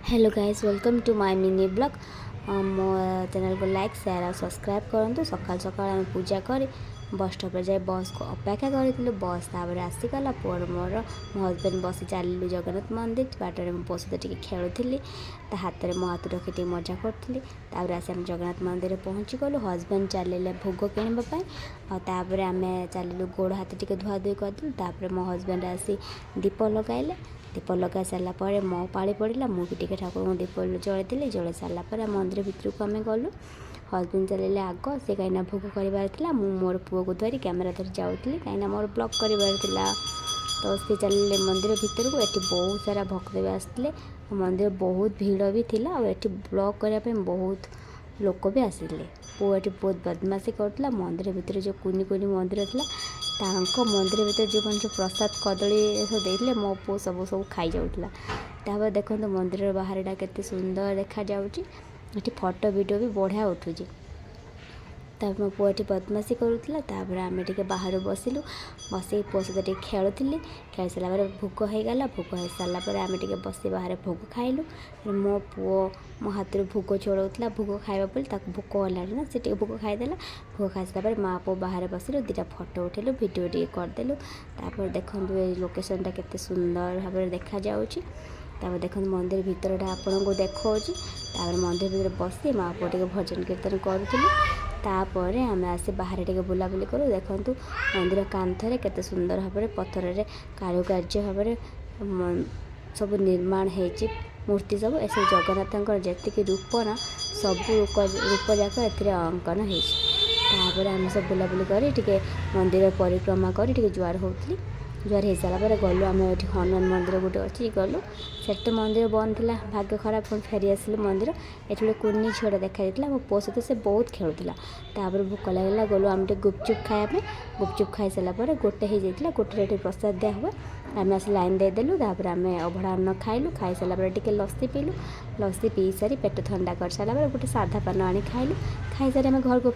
Hello guys, welcome to my mini vlog. ମୋ ଚ୍ୟାନେଲକୁ like, share ଆଉ ସବସ୍କ୍ରାଇବ୍ କରନ୍ତୁ। ସକାଳୁ ସକାଳୁ ଆମେ ପୂଜା କରି ବସ୍ ଷ୍ଟପ୍ରେ ଯାଇ ବସ୍କୁ ଅପେକ୍ଷା କରିଥିଲୁ। ବସ୍ ତାପରେ ଆସିଗଲା। ପୁଅର, ମୋର, ମୋ ହଜବେଣ୍ଡ ବସି ଚାଲିଲୁ ଜଗନ୍ନାଥ ମନ୍ଦିର। ବାଟରେ ମୋ ପୁଅ ସହିତ ଟିକେ ଖେଳୁଥିଲି, ତା ହାତରେ ମୋ ହାତ ରଖି ଟିକେ ମଜା କରୁଥିଲି। ତାପରେ ଆସି ଆମେ ଜଗନ୍ନାଥ ମନ୍ଦିରରେ ପହଞ୍ଚିଗଲୁ। ହଜବେଣ୍ଡ ଚାଲିଲେ ଭୋଗ କିଣିବା ପାଇଁ ଆଉ ତାପରେ ଆମେ ଚାଲିଲୁ, ଗୋଡ଼ ହାତ ଟିକେ ଧୁଆ ଧୁଇ କରିଦେଲୁ। ତାପରେ ମୋ ହଜବେଣ୍ଡ ଆସି ଦୀପ ଲଗାଇଲେ। ଦୀପ ଲଗାଇ ସାରିଲା ପରେ ମୋ ପାଳି ପଡ଼ିଲା। ମୁଁ ବି ଟିକେ ଠାକୁରଙ୍କୁ ଦୀପ ଜଳେଇଦେଲି। ଜଳେଇ ସାରିଲା ପରେ ମନ୍ଦିର ଭିତରକୁ ଆମେ ଗଲୁ। ହଜବେଣ୍ଡ ଚାଲିଲେ ଆଗ, ସେ କାହିଁକିନା ଭୋଗ କରିବାର ଥିଲା। ମୁଁ ମୋର ପୁଅକୁ ଧରି, କ୍ୟାମେରା ଧରି ଯାଉଥିଲି, କାହିଁକିନା ମୋର ବ୍ଲଗ୍ କରିବାର ଥିଲା। ତ ସେ ଚାଲିଲେ ମନ୍ଦିର ଭିତରକୁ। ଏଠି ବହୁତ ସାରା ଭକ୍ତ ବି ଆସିଥିଲେ। ମନ୍ଦିର ବହୁତ ଭିଡ଼ ବି ଥିଲା ଆଉ ଏଠି ବ୍ଲଗ୍ କରିବା ପାଇଁ ବହୁତ ଲୋକ ବି ଆସିଥିଲେ। ପୁଅ ଏଠି ବହୁତ ବଦମାସି କରୁଥିଲା। ମନ୍ଦିର ଭିତରେ ଯେଉଁ କୁନି କୁନି ମନ୍ଦିର ଥିଲା, ତାଙ୍କ ମନ୍ଦିର ଭିତରେ ଯେଉଁମାନେ ଯେଉଁ ପ୍ରସାଦ, କଦଳୀ ଏସବୁ ଦେଇଥିଲେ, ମୋ ପୁଅ ସବୁ ସବୁ ଖାଇଯାଉଥିଲା। ତାପରେ ଦେଖନ୍ତୁ, ମନ୍ଦିରର ବାହାରଟା କେତେ ସୁନ୍ଦର ଦେଖାଯାଉଛି। ଏଠି ଫଟୋ ଭିଡ଼ିଓ ବି ବଢ଼ିଆ ଉଠୁଛି। ତାପରେ ମୋ ପୁଅ ଏଠି ବଦମାସି କରୁଥିଲା। ତାପରେ ଆମେ ଟିକେ ବାହାରୁ ବସିଲୁ। ବସିକି ପୁଅ ସହିତ ଟିକେ ଖେଳୁଥିଲି। ଖେଳି ସାରିଲା ପରେ ଭୋଗ ହେଇଗଲା। ଭୋଗ ହେଇସାରିଲା ପରେ ଆମେ ଟିକେ ବସି ବାହାରେ ଭୋଗ ଖାଇଲୁ। ମୋ ପୁଅ ମୋ ହାତରୁ ଭୋଗ ଛଡ଼ଉଥିଲା ଭୋଗ ଖାଇବା ବୋଲି। ତାକୁ ଭୋକ ହେଲାଣି ନା, ସେ ଟିକେ ଭୋଗ ଖାଇଦେଲା। ଭୋଗ ଖାଇସାରିଲା ପରେ ମା ପୁଅ ବାହାରେ ବସିଲୁ, ଦୁଇଟା ଫଟୋ ଉଠେଇଲୁ, ଭିଡ଼ିଓ ଟିକେ କରିଦେଲୁ। ତାପରେ ଦେଖନ୍ତୁ, ଏ ଲୋକେସନଟା କେତେ ସୁନ୍ଦର ଭାବରେ ଦେଖାଯାଉଛି। ତାପରେ ଦେଖନ୍ତୁ, ମନ୍ଦିର ଭିତରଟା ଆପଣଙ୍କୁ ଦେଖାଉଛି। ତାପରେ ମନ୍ଦିର ଭିତରେ ବସି ମା ପୁଅ ଟିକେ ଭଜନ କୀର୍ତ୍ତନ କରୁଥିଲୁ। ତାପରେ ଆମେ ଆସି ବାହାରେ ଟିକେ ବୁଲାବୁଲି କରୁ। ଦେଖନ୍ତୁ, ମନ୍ଦିର କାନ୍ଥରେ କେତେ ସୁନ୍ଦର ଭାବରେ ପଥରରେ କାରୁକାର୍ଯ୍ୟ ଭାବରେ ସବୁ ନିର୍ମାଣ ହେଇଛି, ମୂର୍ତ୍ତି ସବୁ। ଏସବୁ ଜଗନ୍ନାଥଙ୍କର ଯେତିକି ରୂପ ନା, ସବୁ ରୂପ ଯାକ ଏଥିରେ ଅଙ୍କନ ହେଇଛି। ତାପରେ ଆମେ ସବୁ ବୁଲାବୁଲି କରି, ଟିକେ ମନ୍ଦିର ପରିକ୍ରମା କରି ଟିକେ ଜୁହାର ହେଉଥିଲି। ଜୁହାର ହେଇସାରିଲା ପରେ ଗଲୁ ଆମେ, ଏଠି ହନୁମାନ ମନ୍ଦିର ଗୋଟେ ଅଛି, ଗଲୁ। ସେଠି ତ ମନ୍ଦିର ବନ୍ଦ ଥିଲା। ଭାଗ୍ୟ ଖରାପ, ପୁଣି ଫେରି ଆସିଲୁ ମନ୍ଦିର। ଏଠି ଗୋଟେ କୁନି ଝିଅଟା ଦେଖାଯାଇଥିଲା। ମୋ ପୁଅ ସହିତ ସେ ବହୁତ ଖେଳୁଥିଲା। ତାପରେ ଭୋକ ଲାଗିଲା, ଗଲୁ ଆମେ ଟିକେ ଗୁପଚୁପ୍ ଖାଇବା ପାଇଁ। ଗୁପଚୁପ୍ ଖାଇସାରିଲା ପରେ ଗୋଟେ ହେଇଯାଇଥିଲା। ଗୋଟେରେ ଏଠି ପ୍ରସାଦ ଦିଆ ହୁଏ। ଆମେ ଆସି ଲାଇନ୍ ଦେଇଦେଲୁ। ତାପରେ ଆମେ ଅଭଡ଼ା ଅନ୍ନ ଖାଇଲୁ। ଖାଇସାରିଲା ପରେ ଟିକେ ଲସି ପିଇଲୁ। ଲସି ପିଇ ସାରି, ପେଟ ଥଣ୍ଡା କରିସାରିଲା ପରେ ଗୋଟେ ସାଧା ପାନ ଆଣି ଖାଇଲୁ। ଖାଇସାରି ଆମେ ଘରକୁ